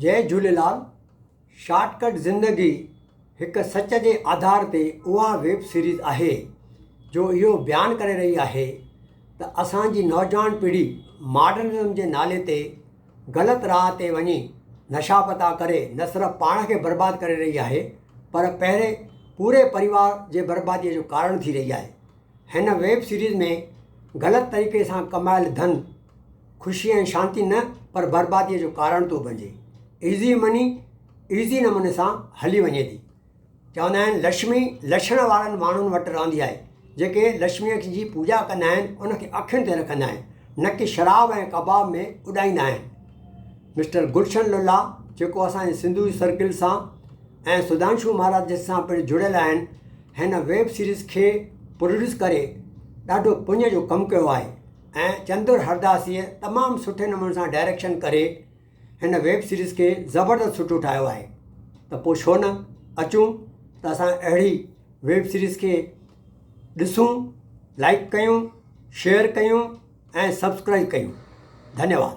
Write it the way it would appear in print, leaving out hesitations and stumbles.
جئي جهوليلال شارٽ ڪٽ زندگي هڪ سچ جي آڌار تي اها ويب سيريز آهي جو اهو بيان ڪري رهي آهي ته اسان جي نوجوان پيڙهي ماڊرنزم جي نالي تي غلط راهه تي وڃي نشا پتا ڪري نه صرف پاڻ کي برباد ڪري رهي آهي پر پهرين پوري پريوار جي بربادي جو ڪارڻ ٿي رهي آهي. هن ويب سيريز ۾ غلط طريقي سان ڪمايل ڌن خوشي ۽ شانتي نه پر برباديء جو ڪارڻ ٿو بنجي. ايزي مني ايزي نموني سان هلي وڃي ٿي. چوندا آهن لڇمي لڇڻ وارن ماڻهن وٽ رهندي آهي. جيڪي لڇميء جي پوڄا ڪندا آهن ان کي اکين تي رکندا آهن نه ڪي شراب ۽ ڪباب ۾ اڏائيندا آهن. مسٽر گلشن للا جيڪو اسان جي سنڌو سرڪل سان ۽ سڌانشو مهاراج جي سان پڻ جڙيل آهن هن ويب سيريز کي پروڊيوس ڪري ڏاڍو پڃ جو ڪم ڪيو آهي ۽ چندر هرداسيء تمام سٺي نموني سان ڊائريڪشن ڪري هن ويب سيريز کي زبردست سٺو ٺاهيو آهي ته پوء ڇو نه اچون ته اسان اهڙي ويب سيريز کي ڏسون لائڪ ڪيون شيئر ڪيون ۽ سبسڪرائب ڪيون ڌنيواد.